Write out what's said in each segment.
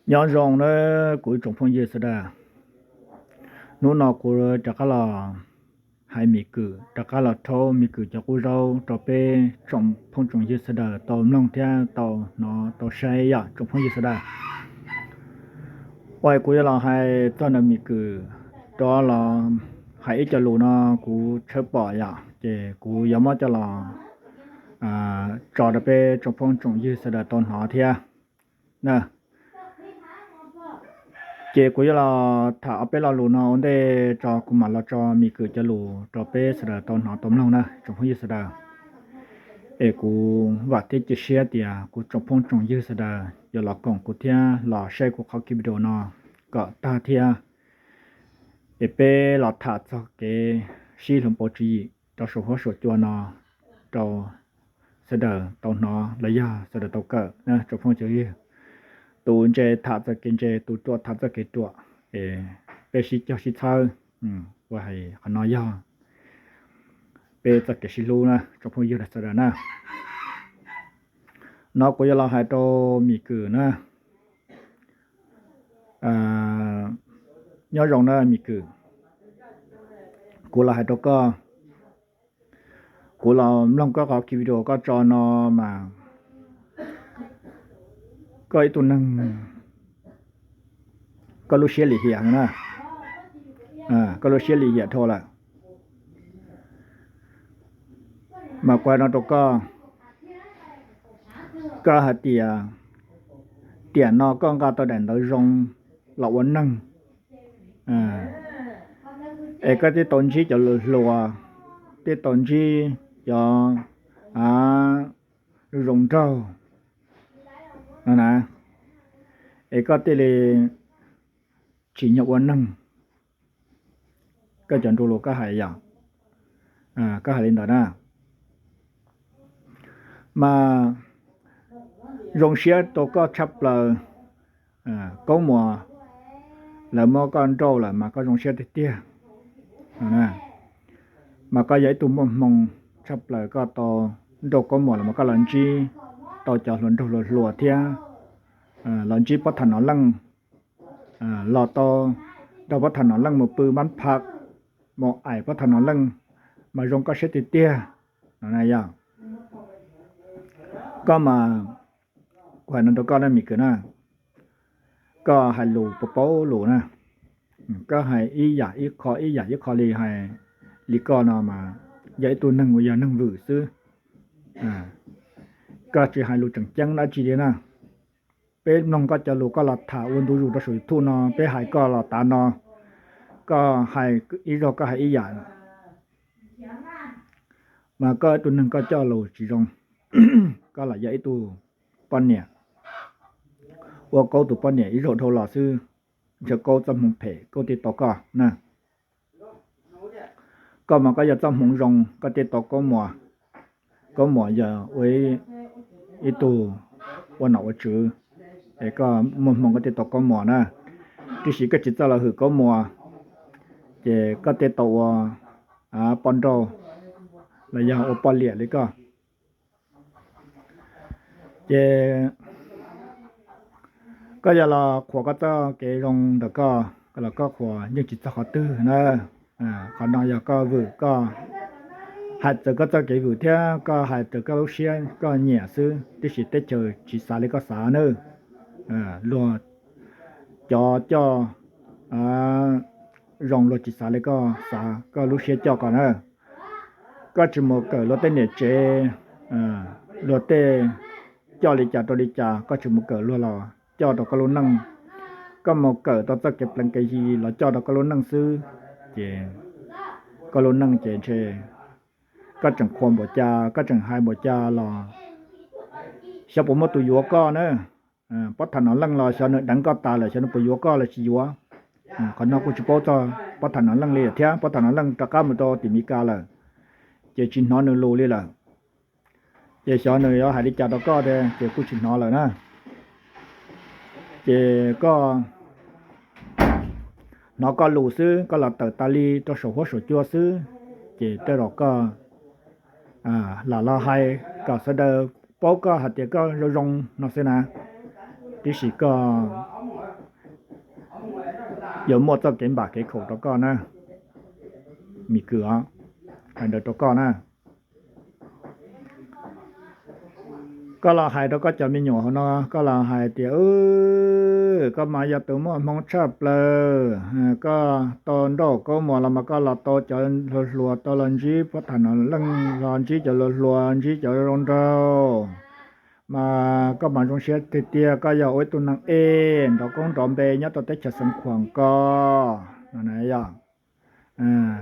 Nyob zoo na kuv tsoom phooj ywg sawv daws. Hnub no kuv rov qab los hais Mim Kwm, rov qab los rhaub Mim Kwm cov qub zaub rau peb tsoom phooj tsoom ywg sawv daws tau mloog thiab tau hnov tau saib yom tsoom phooj ywg sawv daws. Uas kuv yuav los hais txog ntawm Mim Kwm, rov los hais ib co lus no kuv tshawb pom yom, ces kuv yuav muab coj los tso rau peb tsoom phooj tsoom ywg sawv daws tau hnov thiab na. Ces kuv yuav los tham ob peb lo lus no ua ntej tso kuv mam los tso Mim Kwm cov lus rau peb sawv daws tau hnov tau mloog na tsoom phooj ywg sawv daws. Es kuv vam thiab cia siab tias kuv tsoom phooj tsoom ywg sawv daws yuav los koom kuv thiab los saib kuv qhov video no kom tag thiab. Es peb los tham txog kev sib hlub pauv tswv yim rau saum huab saum cua no rau sawv daws tau hnov los yog sawv daws tau kawm na tsoom phooj tsoom ywg. Tus ntse tham txoj kev ntse, tus ruam tham txoj kev ruam, es peb sib cog sib txhawb. Ua hais qhov no yog peb txoj kev sib hlub na tsoom phooj ywg sawv daws na. No kuv yuav los hais rau Mim Kwm na. Nyob zoo na Mim Kwm, kuv los hais rau koj, kuv los mloog koj qhov video koj tso no mas koj ib tug neeg, koj lub siab lim hiam na, koj lub siab lim hiam dhau lawm. Mas kuv hais no rau koj, koj hais tias tiam no koj nqa tau daim ntawv zoo los ua neeg, es koj twb tau ntsib cov lus hluas, twb tau ntsib cov zoo nraug no na, es koj thiaj li tsim nyog ua neeg. Koj cov nru lus koj hais yom, koj hais li ntawd na. Mas zoo siab rau koj tshaj plaws, Kaub Muas, lawv muab koj nrauj lawm mas koj zoo siab tiag tiag. Mas koj yog ib tug muaj hmoo tshaj plaws, koj tau nrauj Kaub Muas los mas koj los ntsib tau cov hluas nraug hluas hluas thiab los ntsib Pob Tham Nom Leej, los tau nrog Pob Tham Nom Leej mus pw mab phaj, mus aim Pob Tham Nom Leej, mas zoo koj siab tiag tiag no na yom. Koj mas, kuv hais no rau koj na Mim Kwm na, koj hais lus paub paub lus na, koj hais ib yam ib qho ib yam ib qho li hais li koj no mas yog ib tug neeg uas yog neeg vwm xwb. Koj tsis hais lus tseem ceeb dab tsi li na. Peb mloog koj cov lus koj los tham ua ntu zus rau saum YouTube no, peb hais koj los tav no, koj hais ib zaug koj hais ib yam. Mas koj ib tug neeg koj coj lus tsis zoo, koj los yog ib tug poj niam, ua Kaub tus poj niam ib zaug dhau los xwb, ntshe Kaub txoj hmoo phem Kaub thiaj tau koj na. Koj mas koj yog txoj hmoov zoo koj thiaj tau Kaub Muas. Kaub Muas yog ua ib tug ua nom ua tswv, es koj muaj hmoo koj thiaj tau Kaub Muas na. Tiam sis koj tsis txawj los hwm Kaub Muas, ces koj thiaj tau ua poj nrauj los yog ua poj liam li koj. Ces koj yog los qhuas koj txoj kev zoo ntawm koj, koj los koj qhuas yeej tsis txog qhov twg na. Qhov no yog koj vwm koj hais txawm koj txoj kev vwm thiab koj hais txawm koj lub siab koj nyiam xwb, tiam sis teb chaws tsis xav li koj xav nawb. Luag cov coj zoo luag tsis xav li koj xav, koj lub siab coj ko na. Koj tsis mus kawm luag tej niam tsev, luag tej coj li cas rau li cas, koj tsis mus kawm luag los coj rau koj lub neej. Koj mus kawm tau txoj kev pleev kev yi los coj rau koj lub neej xwb, ces koj lub neej ces ntshe koj tseem qhuas npaum cas, koj tseem hais npaum cas los xyov puas muaj tus yuav koj na. Pob Tham Nom Leej los xyov nws deev koj tas lawm xyov nws puas yuav koj los tsis yuav. Qhov no kuj tsis paub txog Pob Tham Nom Leej li thiab, Pob Tham Nom Leej rov qab mus rau tim Meskas lawm, ces tsis hnov nws lus li lawm. Ces xyov nws yuav hais li cas rau koj thiab ces kuj tsis hnov lawm na. Ces koj hnov koj lus xwb, koj los tawm tas li rau saum huab saum cua xwb, ces tej zaum koj lam los hais kom sawv daws paub koj hais tias koj zoo zoo no xwb na. Tiam sis koj yuav muaj txoj kev npam kev khaum rau koj na, Mim Kwm os, hais ntawd rau koj na. Koj los hais rau koj cov me nyuam hauv no, koj los hais tias, koj mas yog tus muaj hmoo tshaj plaws, koj tau nrauj kaub mos los mas koj los tau cov hluas hluas, tau los ntsib pab tham no leej, los ntsib cov hluas hluas, ntsib cov zoo nraug, mas koj mas zoo siab tiag tiag, koj yog ua ib tug neeg ej nrov koob nrov npe nyob rau teb chaws Xeev Khuam ko no.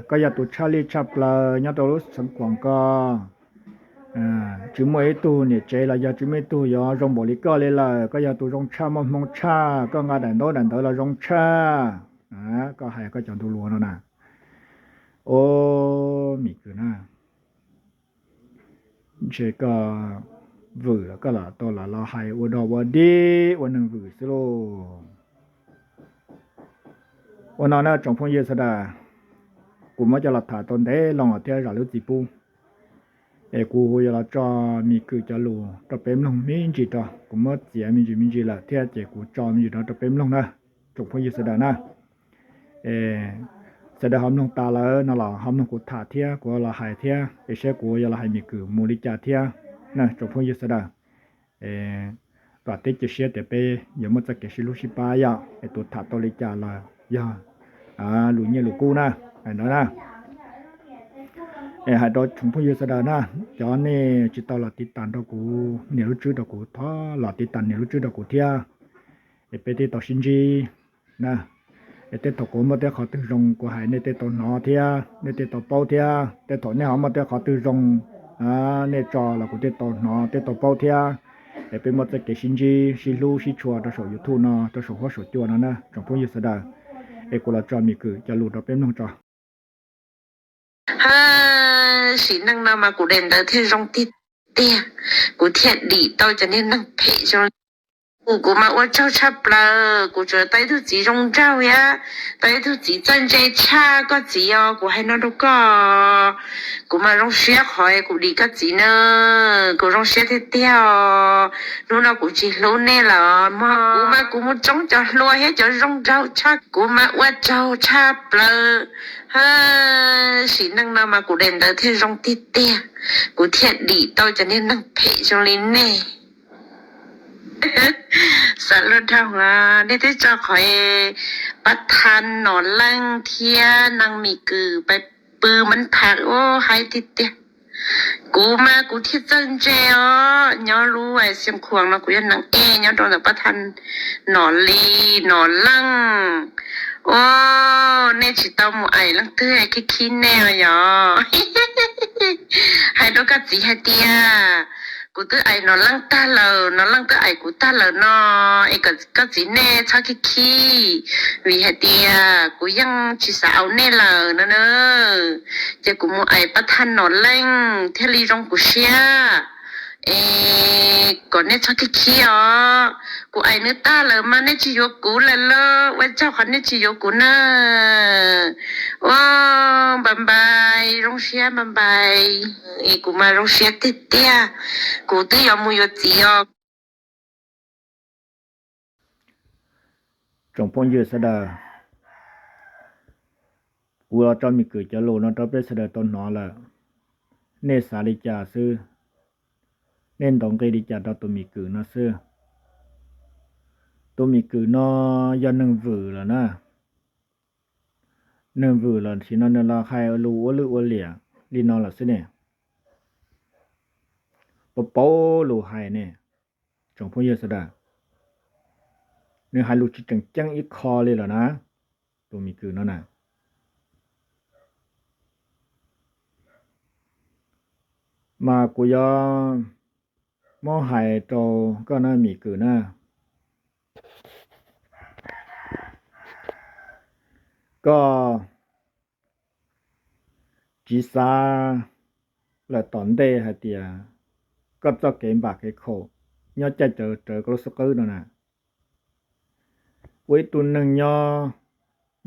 Koj yog tus tshaj lij tshaj plaws nyob rau lub Xeev Khuam ko. Tsis muaj ib tug niam tsev los yog tsis muaj ib tug yuav zoo npaum li koj li lawm. Koj yog tus zoo tshaj, muaj hmoo tshaj, koj nqa daim ntaub daim ntawv los zoo tshaj. Koj hais koj cov ntu lus no na. Au, Mim Kwm na, ntshe koj vwm los koj lam tau los hais ua dog ua dig ua neeg vwm xwb lauj. Ua no na tsoom phooj ywg sawv daws, kuv muab coj los tham tau ntev loo thiab zam lub txim pub, es kuv yuav los tso Mim Kwm cov lus rau peb mloog me ntsis tso. Kuv muab txiav me ntsis me ntsis lawm thiab ces kuv tso me ntsis no rau peb mloog na, tsoom phooj ywg sawv daws na. Sawv daws ho mloog tas lawm no los ho mloog kuv tham thiab, kuv los hais thiab, es saib kuv yuav los hais Mim Kwm mus li cas thiab na tsoom phooj ywg sawv daws. Vam thiab cia siab tias peb yuav muaj txoj kev sib hlub sib pab yom, es tus tham tau li cas los yog lus nyiaj lus kub na, hais ntawd na. Es hais rau tsoom phooj ywg sawv daws na, cov nej tsis tau los tiv tas rau kuv, nias lub tswb rau kuv, thov los tiv tas nias lub tswb rau kuv thiab, es peb thiaj tau sib ntsib na. Es tej thaum kuv muaj tej qhov twg zoo kuv hais nej thiaj tau hnov thiab nej thiaj tau paub thiab, tej thaum nej ho muaj tej qhov twg zoo nej tso los kuv thiaj tau hnov thiaj tau paub thiab. Es peb muaj txoj kev sib ntsib sib hlub sib tshua rau saum YouTube no, rau saum huab saum cua no na tsoom phooj ywg sawv daws. Es kuv los tso Mim Kwm cov lus rau peb mloog tso. Sim neej no mas kuv daim ntawv thiaj zoo tiag tiag, kuv thiaj dim tau cov niag neeg phem zoo li kuv. Kuv mas ua tsaug tshaj plaws, kuv tsuas tau ib tug txiv zoo nraug thiab tau ib tug txiv txawj ntse tshaj koj txiv os, kuv hais no rau koj. Kuv mas zoo siab qhov kuv dim koj txiv na, kuv zoo siab tiag tiag os. Hnub no kuv tsis hlub nej lawm mog, kuv mas kuv mus tsoob cov hluas thiab cov zoo nraug tshaj, kuv mas ua tsaug tshaj plaws. Sim neej no mas kuv daim ntawv thiaj zoo tiag tiag, kuv thiaj dim tau cov niag neeg phem zoo li nej. Xav luag dhau, nej twb tso qhov pab thaj Nom Leej thiab neeg Mim Kwm pais pw mab thaj ua haib tiag tiag. Kuv mas kuv thiaj txawj ntse os, nyob lub Xeev Khuam no kuv yog neeg ej nyob rau ntawm pab thaj Nom Li, Nom Leej. Ua, nej tsis tau mus aim leej twg khib khib nej os yog. Hais rau koj txiv hais tias kuv twb aim Nom Leej tag lawm, Nom Leej twb aim kuv tag lawm no, es kom koj txiv nej txhob khib khib, vim hais tias kuv yeej tsis xav aim nej lawm no na. Ces kuv mus aim pab thaj Nom Leej thiaj li zoo kuv siab. Es kom nej txhob khib khib os, kuv aim nws tag lawm mas nej tsis yuav kuv lawm lauj, ua tsaug qhov nej tsis yuav kuv na. Ua, npais npais, zoo siab npais npais. Es kuv mas zoo siab tiag tiag, kuv twb yuav mus yuav txiv os. Tsoom phooj ywg sawv daws, kuv los tso Mim Kwm cov lus no rau peb sawv daws tau hnov lawm. Nej xav li cas xwb, nej ntaus nqi li cas rau tus Mim Kwm no xwb. Tus Mim Kwm no yog neeg vwm lawm na. Neeg vwm los sim no nws los hais lus ua lwj ua liam li no lawm xwb ne. Pab paub lus hais ne, tsoom phooj ywg sawv daws. Nws hais lus tsis tseem ceeb ib qho li lawm na, tus Mim Kwm no na. Mas kuv yuav muab hais rau koj na Mim Kwm na, koj tsis xav lawm tom ntej hais tias koj txoj kev npam kev khaum nyob caij rawv koj lub xub qwb no na. Ua ib tug neeg nyob,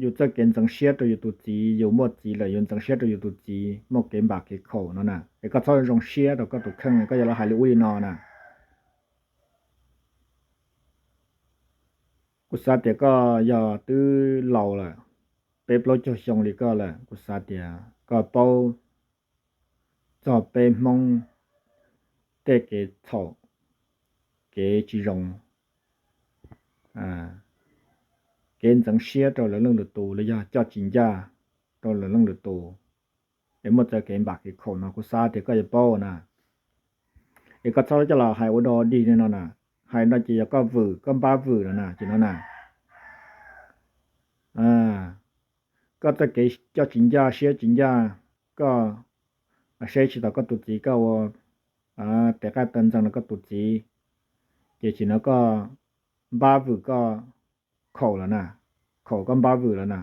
yus txoj kev ntxeev siab rau yus tus txiv, yus muaj txiv lawm yus ntxeev siab rau yus tus txiv muaj kev npam kev khaum no na, es koj txhob zoo siab rau koj tus kheej, koj yuav los hais li ub li no na. Kuv xav tias koj yog twb laus lawm, peb plaub caug xyoo li koj lawm, kuv xav tias koj paub txog peb Hmoob tej kev txhaum, kev tsis zoo, kev ntxeev siab rau lwm leej lwm tus los yog coj tsis ncaj rau lwm leej lwm tus, es muaj txoj kev npam kev khaum no kuv xav tias koj yuav paub na. Es koj txhob coj los hais ua dog dig li no na. Hais no ces yog koj vwm, koj npab vwm lawm na ces no na. Koj txoj kev coj tsis ncaj siab tsis ncaj, koj saib tsis taus koj tus txiv, koj ua tes qaij taw ntxees rau koj tus txiv, ces tsis no koj npab vwm koj khaum lawm na, khaum koj npab vwm lawm na.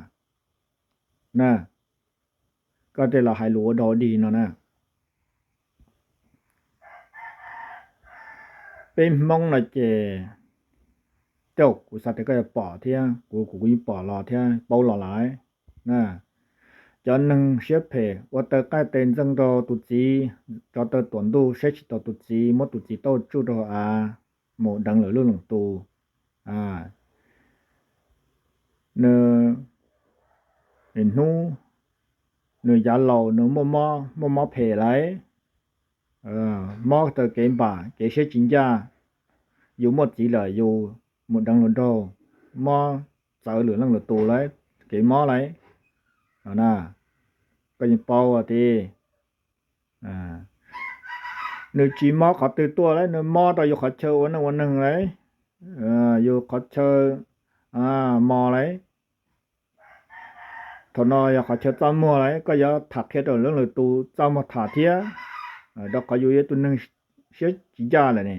Na, koj tej los hais lus ua dog dig no na. Peb Hmoob no ces, tej zaum kuv xav tias koj yuav pom thiab, kuv kuv kuv yeej pom los thiab paub los lawm. Cov neeg siab phem ua taw qaij tes ntxees rau tus txiv, rov taw tuam ntuj saib tsis taus tus txiv, muab tus txiv tauj tsuj rau hauv av, mus deev lwm leej lwm tus. Nws hnub, nws yav laus nws muaj mob, muaj mob phem lawm, mob taw kev npam kev siab tsis ncaj, yus muaj txiv lawm yus mus deev hluas nraug, mob txawv lwm leej lwm tus lawm, kev mob lawm. Koj yeej paub tias nws tsis mob qhov twg tuaj lawm, nws mob rau yus qhov chaw ua neej ua neeg lawm, yus qhov chaw mos lawm. Thaum no yog qhov chaw txaj muag lawm, koj yuav tham qhia rau lwm leej lwm tus txaj muag tham thiab, rau qhov yus yog tus neeg siab tsis ncaj lawm ne.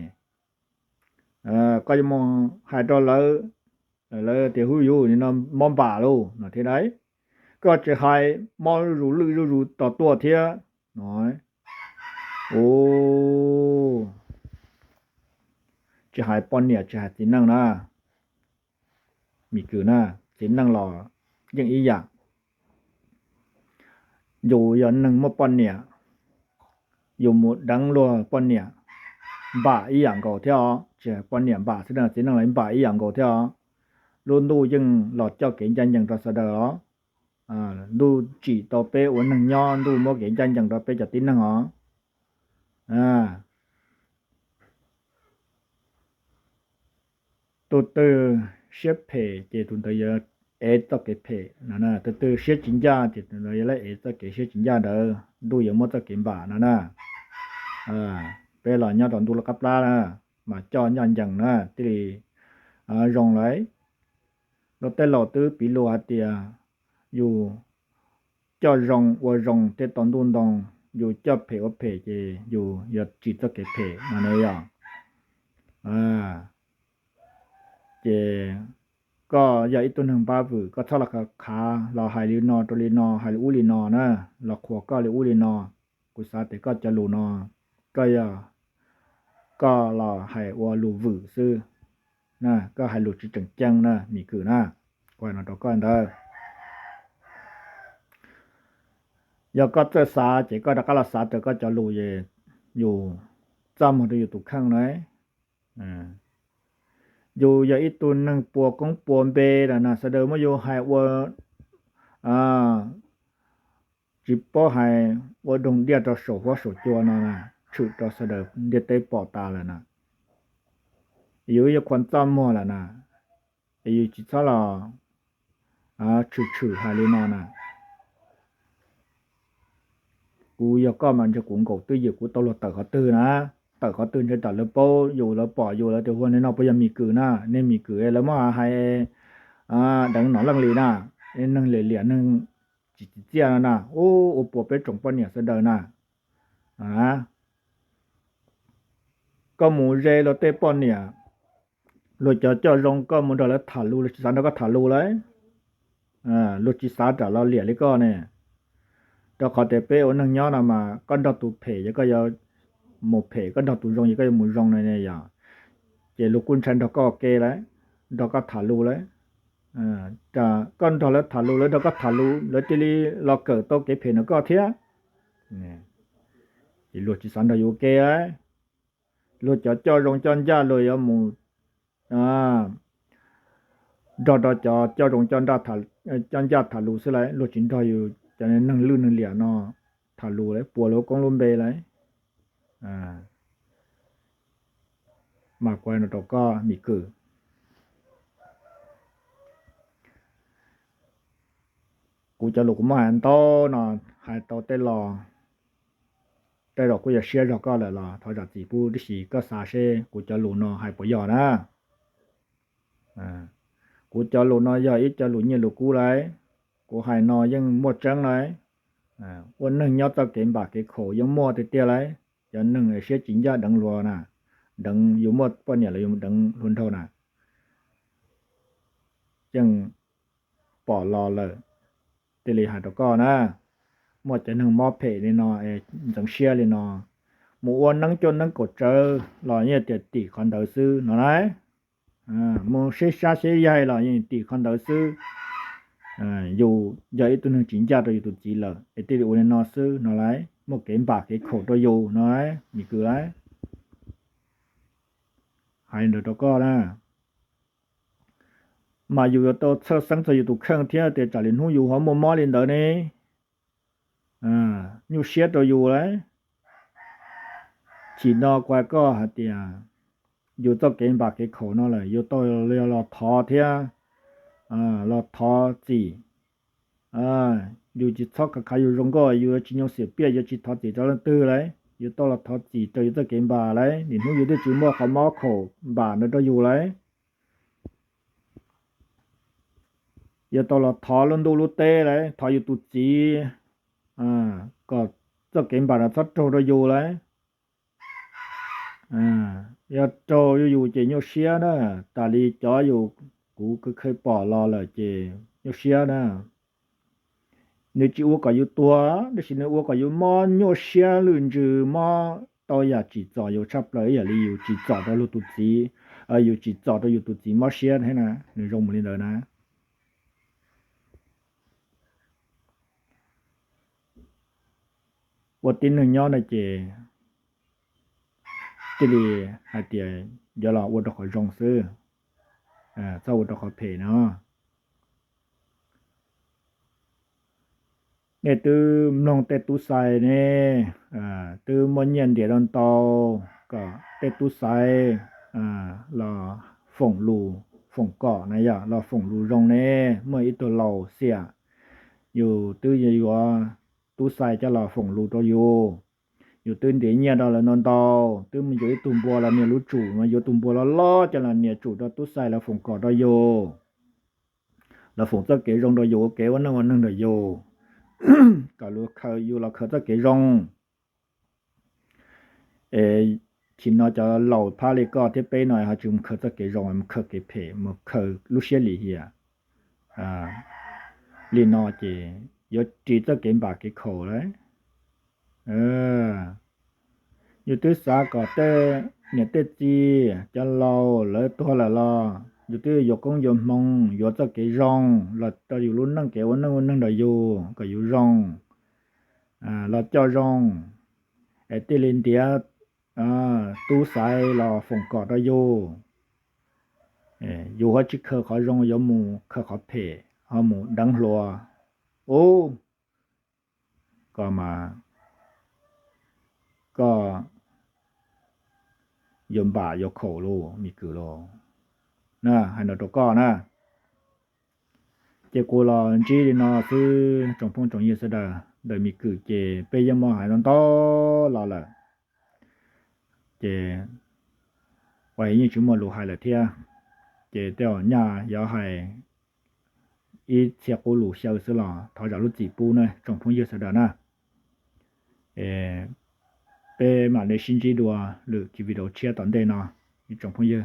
Koj yuav mus hais rau lawv, lawv tias hu yus no mob npam lauj no thiab lauj. Koj tsis hais mob zuj zus lwj zuj zus tos tuaj thiab no. Tsis hais poj niam tsis hais txiv neej na, Mim Kwm na, txiv neej los yeej ib yam. Yus yog neeg muaj poj niam, yus mus deev luag poj niam npam ib yam nkaus thiab os. Tsis hais poj niam npam xwb, txiv neej los npam ib yam nkaus thiab os. Lub ntuj yeej los coj kev ncaj ncees rau sawv daws os. Ntuj tsim tau peb ua neeg nyob, ntuj muab kev ncaj ncees rau peb cov tib neeg os. Tus twg siab phem ces tus ntawd yuav ev txoj kev phem no, tus twg siab tsis ncaj ces tus ntawd yuav ev txoj kev siab tsis ncaj ntawd, ntuj yuav muab txoj kev npam no na. Peb los nyob rau ntuj lub qab plab na, mas coj ncaj ncees na thiaj li zoo lawm. Luag tej laus twb piv lus hais tias yus coj zoo ua zoo thiaj tau ntuj ntoo, yus coj phem ua phem ces yus yuav tsim txoj kev phem no na yog. Ces koj yog ib tug neeg npab vwm, koj txhob los khav khav los hais li no rau li no, hais li ub li no na, los qhuas koj li ub li no. Kuv xav tias koj cov lus no, koj yog, koj los hais ua lus vwm xwb, koj hais lus tsis tseem ceeb na Mim Kwm na. Kuv hais no rau koj ntawd. Yog koj txawj xav ces koj rov qab los xav raws koj cov lus es yus txaj muag rau yus tus kheej na. Yus yog ib tug neeg puas koob puas npe lawm na, sawv daws muab yus hais ua, tsis paub hais, ua doog diaj rau saum huab saum cua no na, tshwm rau sawv daws ntiaj teb pom tas lawm na. Yus yog khuam txaj muag lawm na, es yus tsis txhob los tshwm tshwm hais li no na. Kuv yog koj mas ntshe kuv nkaum twj ywm kuv tau luag tawm qhov twg na, tawm qhov twg ntshe tam lawv paub yus, lawv pom yus lawv tias hu nej no puas yog Mim Kwm na, nej Mim Kwm lawv muab hais deev nom leej li na, neeg liam liam neeg tsis tsim txiaj no na, ua puas peb tsoom poj niam sawv daws na. Koj mus ze luag tej poj niam, luag cov coj zoo koj mus nrog lawv tham lus, luag tsis xav nrog koj tham lus lawm, luag tsis xav ram los liam li koj ne. Rau qhov tias peb ua neeg nyob no mas koj nrog tus phem ces koj yuav mus phem, koj nrog tus zoo ces koj yuav mus zoo no ne yog. Ces luag kuj ntshai nrog koj ua ke lawm, nrog koj tham lus lawm. Koj nrog lawv tham lus, lawv nrog koj tham lus, lawv cia li los kawm tau kev phem ntawm koj thiab. Ces luag tsis xav nrog yus ua ke lawm. Luag cov coj zoo coj ncaj luag yuav mus, a, nrog rau cov coj zoo coj ncaj tham lus xwb lauj, luag tsis nrog yus cov neeg lwj neeg liam no tham lus lauj, puas lub koob lub npe lauj. Mas kuv hais no rau koj Mim Kwm, kuv cov lus kuv muab hais ntau no, hais tau tej los tej zaum kuj yog siab zog koj lawm los thov zam txim pub, tiam sis koj xav seb kuv cov lus no hais puas yog na. Kuv cov lus no yog ib co lus nyiaj lus kub lauj, kuv hais no yeej muaj tseeb lauj. Ua neeg nyob txoj kev npam kev khaum yeej muaj tiag tiag lauj. Cov neeg siab tsis ncaj deev luag na, deev yus muaj poj niam los yus deev hluas nraug na, yeej pom los lawm. Thiaj li hais rau koj na, muaj cov neeg mob phem li no, ntxeev siab li no, mus ua neeb cuaj neeb kaum tsawv los yeej tias tim qhov ntawd xwb no lauj. Mus sib sab sib yaig los yeej tim qhov ntawd xwb. Yus yog ib tug neeg tsis ncaj rau yus tus txiv lawm es thiaj li ua li no xwb no lauj, muaj kev npam kev khaum rau yus no lauj Mim Kwm lauj. Hais ntawd rau koj na, mas yus yuav tau txhawj xeeb txog yus tus kheej thiab tias tsam li hnub yus ho muaj mob li ntawd ne, nyuaj siab rau yus lauj. Chim no kuv hais koj hais tias yus txoj kev npam kev khaum no lawm yus tau los thov thiab, los thov txim. Yus tsis txhob khav khav yus zoo nkauj, yus yuav tsis nyoo xiam piaj, yuav tsis thov txim rau leej twg lauj, yus tau los thov txim rau yus txoj kev npam lauj, nim hnub yus twb tsis muaj qhov mob khaum npam ntawd rau yus lauj. Yuav tau los thov lub ntuj lub teb lauj, thov yus tus txiv kom txoj kev npam no txhob raug rau yus lauj. Yog raug yus ces nyuaj siab na, tas li cov yus kuv kheev pom los lawm ces nyuaj siab na. Nws tsis ua kom yus tuag, tab sis nws ua kom yus mob nyuaj siab lwj ntsws, mob tau yam tsim txom yus tshaj plaws ib yam li yus tsim txom rau luag tus txiv, yus tsim txom rau yus tus txiv mob siab thiab na, nws zoo mus li ntawd na. Ua tib neeg nyob no ces thiaj li hais tias yuav los ua rau qhov zoo xwb, txhob ua rau qhov phem no. Nej twb mloog tej tub xais ne, twb muaj nyiaj ntiav ntau ntau kom tej tub xais los foom lus foom kom na yom, los foom lus zoo ne. Muaj ib tug laus xiam, yus twb yuav tub xais coj los foom lus rau yus, yus twb ntiav nyiaj rau lawv ntau ntau, twb mus yuav ib tug npua los nias lub tsum, yuav tus npua loj loj coj los nias tsum rau tub xais los foom kom rau yus, los foom txoj kev zoo rau yus, ua kev ua neej ua neeg nrog yus, kom yus los khaws txoj kev zoo. Es chim no cov laus phab li koj thiab peb no ho tsis mus khaws txoj kev zoo, mus khaws kev phem, mus khaws lub siab lim hiam li no ces yuav ris txoj kev npam kev khaum lauj. Yus twb xav kom tej niam tej txiv cov laus lawv tuag lawm los yus twb yuav koob yuav hmoov, yuav txoj kev zoo los rau yus lub neej, kev ua neej ua neeg nrog yus kom yus zoo, los coj zoo, es thiaj li ntiav tub xaiv los foom kom rau yus. Yus ho tsis khaws qhov zoo, yuav mus khaws qhov phem ho mus deev hluas. Ub, koj mas koj yuav npam yuav khaum lauj Mim Kwm lauj. Hais no rau koj na, ces kuv los ntsib li no xwb tsoom phooj tsoom ywg sawv daws. Ntawm Mim Kwm ces peb yeej muaj hais ntau ntau los lawm, ces ua yeej tsis muaj lus hais lawm thiab. Ces tej zaum nyaj yuav hais ib txhia qub lus xyaw xwb los thov zam lub txim pub na tsoom phooj ywg sawv daws na. Peb mam li sib ntsib dua lwm video tshiab tom ntej no, ib tsoom phooj ywg.